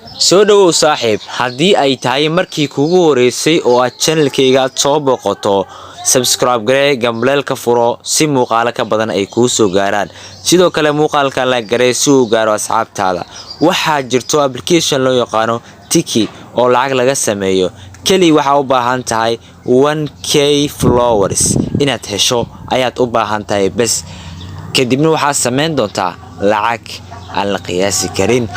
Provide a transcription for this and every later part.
Soo dhawow saaxiib, haddii ay tahay markii kuugu horeysay oo aad channelkayga aad soo booqato, subscribe garee, gambaleelka furo si muuqaalo ka badan ay kuu soo gaaraan. Sidoo kale muuqaalka la garee si uu gaaro asxaabtaada. Waxaa jirto application loo yaqaano Tiki oo lacag laga sameeyo. Keli waxaa u baahan tahay 1K followers inaad hesho ayaad u baahan tahay bes. Kadibna waxaad sameyn doontaa lacag aan la qiyaasi karin.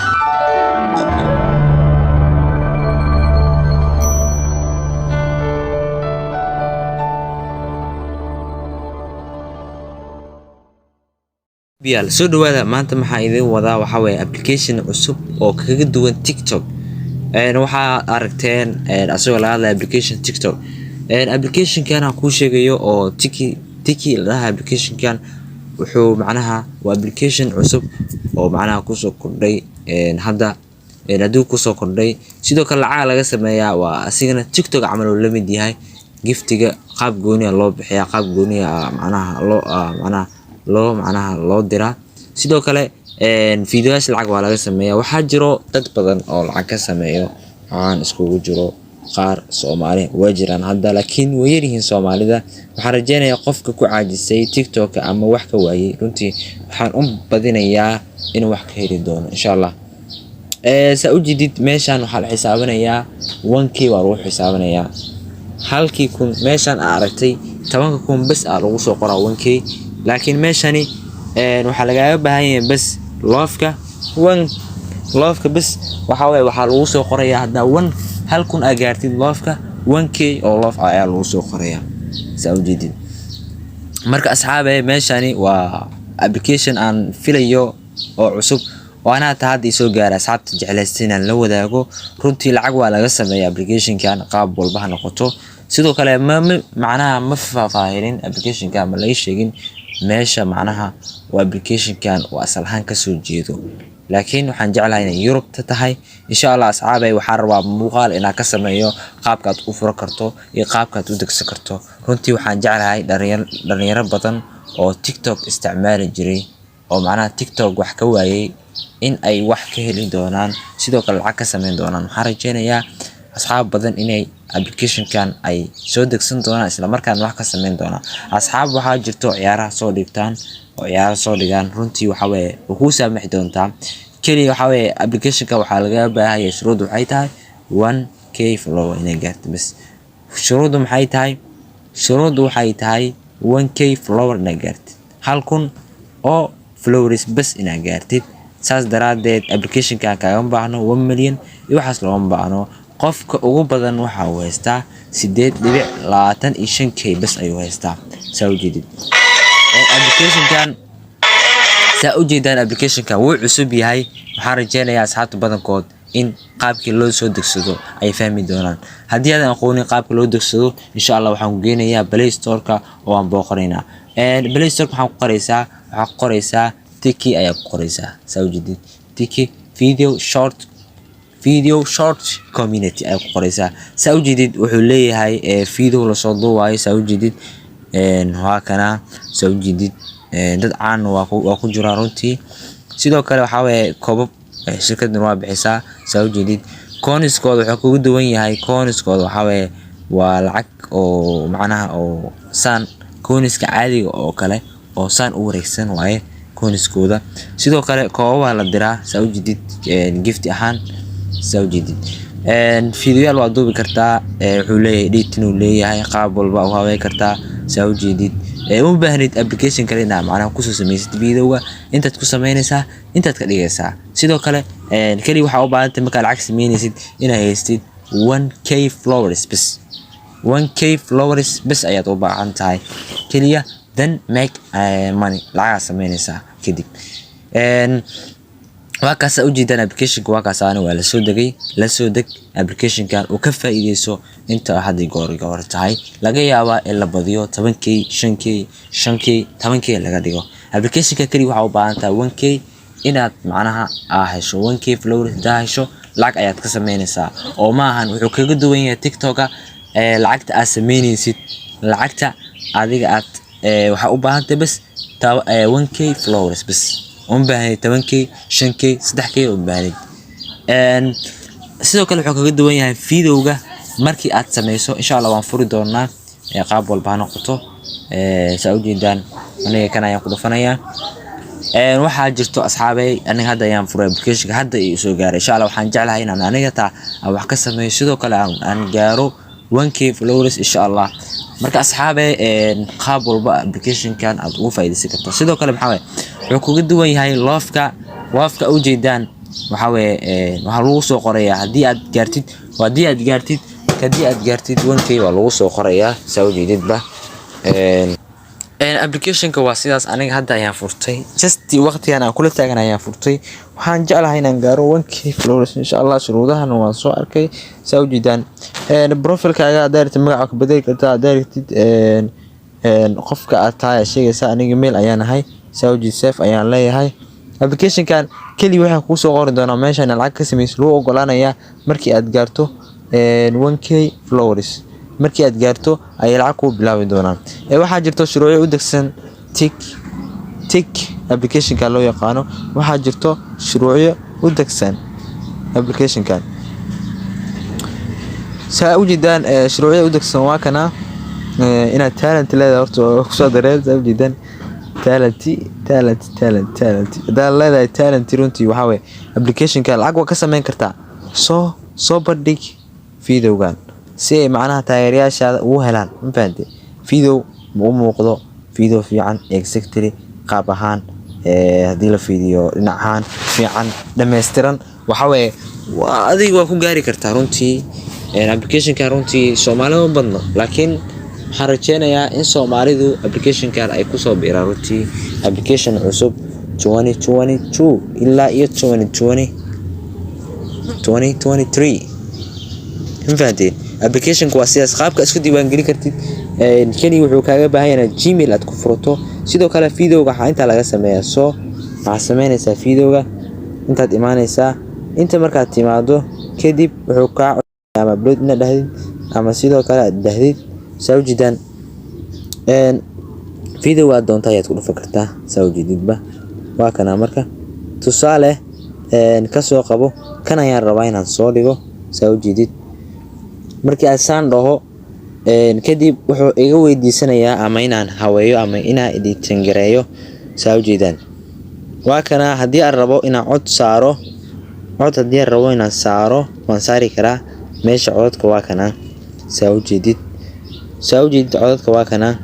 Biyaal soo dhawaada. Maanta maxaa idin wadaa? Waxaa weeye application cusub oo kaga duwan TikTok. Waxaa aragteen asagoo laga hadlaya application TikTok. Applicationkan aan kuu sheegayo oo Tiki Tiki la dhaha, applicationkan wuxuu macnaha waa application cusub oo macnaha kusoo kordhay hadda hadduu kusoo kordhay. Sidoo kale lacag laga sameeyaa, waa asigana TikTok camal uu la mid yahay. Giftiga qaab gooni ah loo bixiyaa, qaab gooni ah macnaha loo macnaha loo macnaha loo diraa. Sidoo kale fiidiyoyaasha lacag waa laga sameeyaa. Waxaa jiro dad badan oo lacag ka sameeyo, caan iskugu jiro, qaar Soomaali waa jiraan hadda, laakiin way yaryihiin Soomaalida. Waxaan rajeynayaa qofka ku caajisay TikTok ama wax ka waayay, runtii waxaan u badinayaa inuu wax ka heli doono insha Allah. Saa u jeedid, meeshan waxaa la xisaabinayaa 1K waa lagu xisaabinayaa halkii kun. Meeshan aa aragtay 10,000 bes aa lagu soo qoraa 1K, laakiin meeshani waxaa lagaaga baahan yahay bes loveka, one loveka bes. Waxaa waye waxaa lagu soo qorayaa haddaa one 1,000 aa gaartid loveka, 1K oo love ah ayaa lagu soo qorayaa, saa u jeedid. Marka asxaabe, meeshani waa application aan filayo oo cusub oo anaa hataa hadda isoo gaaray, asxaabta jeclaystay inaan la wadaago. Runtii lacag waa laga sameeya applicationkan, qaab walba ha noqoto. Sidoo kale ma macnaha ma faahfaahinin applicationkan, ma laga sheegin meesha macnaha waa applicationkan uu asal ahaan kasoo jeedo, laakiin waxaan jeclahay inay Yurubta tahay insha Allah. Asxaabay, waxaan rabaa muuqaal inaan ka sameeyo qaabka aad u furan karto iyo qaabka aad u degsan karto. Runtii waxaan jeclahay dhalinyaro badan oo TikTok isticmaali jiray oo macnaha TikTok wax ka waayay in ay wax ka heli doonaan, sidoo kale lacag ka sameyn doonaan. Waxaan rajeynayaa asxaab badan inay applicationkan ay soo degsan doonaan, isla markaana wax ka sameyn doonaan. Asxaab waxaa jirto ciyaaraha soo dhigtaan oo ciyaaraha soo dhigaan. Runtii waxa weeye way kuu saamixi doontaa. Keliya waxaa weeye applicationka waxaa lagaga baahan yahay, shuruuddu waxay tahay 1K follower inay gaarto bes. Shuruuddu maxay tahay? Shuruuddu waxay tahay 1K follower inaad gaartid, 1,000 oo followers bes inaad gaartid. Saas daraadeed applicationkan kaagama baahno 1 million iyo waxaas, looma baahno. Qofka ugu badan waxa uu haystaa 8.25K bes ayuu haystaa, saa ujeedid applicationkan. Saa ujeedaan, applicationkan wuu cusub yahay. Waxaan rajeynayaa asxaabta badankood in qaabkii loo soo degsado ay fahmi doonaan. Haddii aadan aqoonin qaabka loo degsado, insha Allah waxaan ku geynayaa Play Storeka oo aan booqanaynaa. Play Storeka waxaan ku qoraysaa, waxaa ku qoraysaa Tiki ayaa ku qoraysaa, saa ujeedid. Tiki video short, video short community ayaa ku qoraysaa, saa ujeedid. Wuxuu leeyahay video lasoo duubayo, saa ujeedid. Waa kana, saa ujeedid, dad caan waa ku jiraa runtii. Sidoo kale waxaa weeye koobab shirkaddan waa bixisaa, saa ujeedid. Coinskooda wuxuu kugu duwan yahay, coinskooda waxaa weeye waa lacag oo macnaha oo saan coinska caadiga oo kale oo saan u wareegsan waaye coinskooda. Sidoo kale koobabaa la diraa, saa ujeedid, gift ahaan, saa ujeedid. Fiidiyoyaal waa duubi kartaa. Wuxuu leeyahay editing uu leeyahay, qaab walba u habeyn kartaa, saa ujeedid. Uma baahnid application kale inaad macnaha kusoo sameysid videoga. Intaad ku sameynaysaa, intaad ka dhigaysaa. Sidoo kale kaliya waxaa u baahantay markaad lacag sameynaysid inaad haystid 1K followers bes. 1K followers bes ayaad u baahan tahay keliya, then make money, lacagaa sameynaysaa kadib. Waa kaasa ujeedaan applicationka, waa kaasaana waa lasoo degay. Lasoo deg applicationkan oo ka faa'iideyso inta hadda goor goor tahay. Laga yaabaa in la badiyo 10K, 5K, 5K, 10K laga dhigo. Applicationka kaliya waxaa u baahan tahay 1K inaad macnaha aa hesho. 1K followers hadaa hesho, lacag ayaad ka sameynaysaa. Oo ma ahan, wuxuu kaga duwan yahay TikToka lacagta aad sameynaysid, lacagta adiga aad waxaa u baahan tahay bes 1K followers bes. Uma baahnid 10K, 5K, 3K uma baahnid. Sidoo kale wuxuu kaga duwan yahay videoga markii aad sameyso. Insha Allah waan furi doonaa, qaab walba ha noqoto. Saa ujeedaan, aniga kan ayaan ku dhufanayaa. Waxaa jirto, asxaabey, aniga hadda ayaan furay applicationka, hadda ii soo gaaray. Insha Allah waxaan jeclahay inaan aniga taa aan wax ka sameeyo, sidoo kale aan gaaro 1K followers, insha Allah. Marka asxaabey, qaab walba applicationkan aad ugu faa'iidaysan karto. Sidoo kale maxaa waye wuxuu kaga duwan yahay? Loveka, loveka ujeedaan, waxaa weeye waxaa lagu soo qorayaa haddii aad gaartid, haddii aad gaartid 1K waa lagu soo qorayaa, saa ujeedidba. Applicationka waa sidaas. Aniga hadda ayaan furtay, just waqtigan aan kula taagan ayaan furtay. Waxaan jeclahay inaan gaaro 1K followers, insha Allah. Shuruudahan waan soo arkay, saa ujeedaan. Profilkaaga haddaa rabtid magaca ka bedeli kartaa, haddaa rabtid qofka aad tahay aad sheegaysaa. Aniga male ayaan ahay, saa ujeed. Save ayaan leeyahay. Applicationkan keliya waxay kuu soo qori doonaa meeshan lacag ka sameyso lagu ogolaanayaa markii aad gaarto 1K followers. Markii aad gaarto ayay lacag kuu bilaabi doonaan. Waxaa jirto shuruucyo u degsan tik applicationka loo yaqaano. Waxaa jirto shuruucyo u degsan applicationkan, saa ujeedaan. Shuruucyada u degsan waa kana: inaad talent leedahay horta waa kusoo dareen. Saa ujeedaan, talent, talent, talent, talent haddaad leedahay, talent runtii waxaa waye applicationka lacag waa ka sameyn kartaa. Soo bandhig videogan si ay macnaha taageerayaashaada ugu helaan. Ma fahante? Video ma u muuqdo video fiican, exactly qaab ahaan haddii la fiiriyo dhinac ahaan fiican, dhammaystiran, waxa weeye waa adiga waa ku gaari kartaa runtii. Applicationkan runtii Soomaali ma badno, laakiin waxaan rajeynayaa in Soomaalidu applicationkan ay kusoo biiraan. Runtii application cusub 2022 ilaa iyo 2020 2023, ma fahanteen? Applicationka waa sidaas qaabka isku diiwaangelin kartid. Kani wuxuu kaaga baahan yahay inaad Gmail aad ku furato. Sidoo kale videoga waxaa intaa laga sameeyaa, soo waxaad sameynaysaa videoga intaad imaanaysaa. Inta markaad timaado kadib wuxuu kaa ama upload inaad dhahdid ama sidoo kale aad dhahdid. Saa ujeedaan, video aad doonta ayaad ku dhufan kartaa. Saa ujeedidba, waa kana. Marka tusaale kasoo qabo, kan ayaan rabaa inaan soo dhigo. Saa ujeedid, markii aad saan dhaho kadib wuxuu iga weydiisanayaa ama inaan haweeyo ama inaan editing gareeyo. Saa ujeedaan, waa kana. Haddii aan rabo inaan cod saaro, cod haddii aan rabo inaan saaro, waan saari karaa. Meesha codadka waa kana. Saa ujeedid, saa ujeedid, codadka waa kana.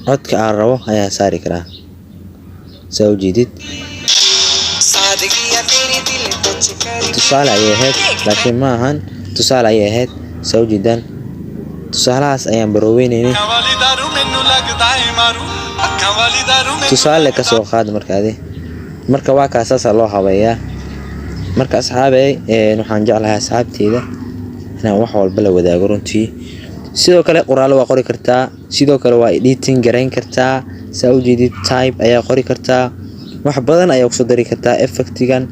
Codka aan rabo ayaan saari karaa, saa ujeedid. Tusaale ayay ahayd, laakiin ma ahan, tusaale ayay ahayd. Saa ujeedaan, tusaalahaas ayaan barooweyneynin. Tusaale kasoo qaad. Marka adi marka waa kaa, saasaa loo habeeyaa. Marka asxaabey, waxaan jeclahay asxaabteyda inaan wax walba la wadaago runtii. Sidoo kale qoraallo waa qori kartaa, sidoo kale waa editing garayn kartaa. Saa ujeedid, type ayaa qori kartaa, wax badan ayaa kusoo dari kartaa. Effectigan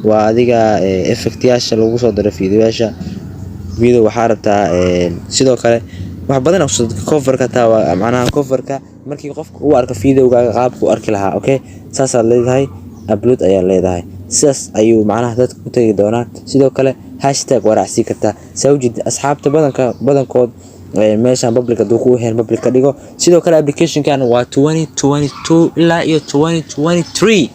waa adiga effectyaasha lagu soo daro fiidiyoyaasha. Video waxaa rabtaa, sidoo kale wax badan ayaa kusoo coverka taa waa macnaha coverka markii qofka uu arko videogaaga qaabka u arki lahaa. Okay, saasaad leedahay, upload ayaa leedahay, sidaas ayuu macnaha dadka ku tagi doonaa. Sidoo kale hashtag waa raacsiin kartaa. Saa ujeedid, asxaabta badanka badankood meeshan public hadduu ku ahayn, public ka dhigo. Sidoo kale applicationkan waa 2022 ilaa iyo 2023,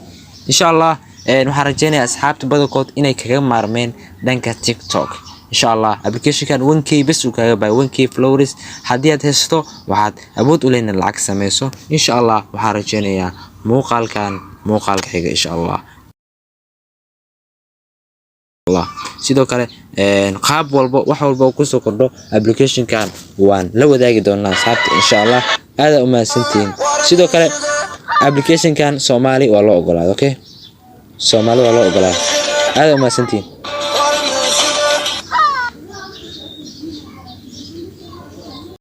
insha Allah. Waxaan rajeynayaa asxaabta badankood inay kaga maarmeen dhanka TikTok, insha Allah. Applicationkan 1K bes uu kaaga bahay. 1K followers haddii aad haysato, waxaad awood u leedahay lacag sameyso, insha Allah. Waxaan rajeynayaa muuqaalkan muuqaalka xiga, insha Allah. Sidoo kale qaab walbo, wax walba oo kusoo kordho applicationkan waan la wadaagi doonaa asxaabta, insha Allah. Aad u mahadsantihiin. Sidoo kale applicationkan Soomaali waa loo ogolaaday. Okay, Soomaali waa loo ogolaaday. Aad u mahadsantihiin.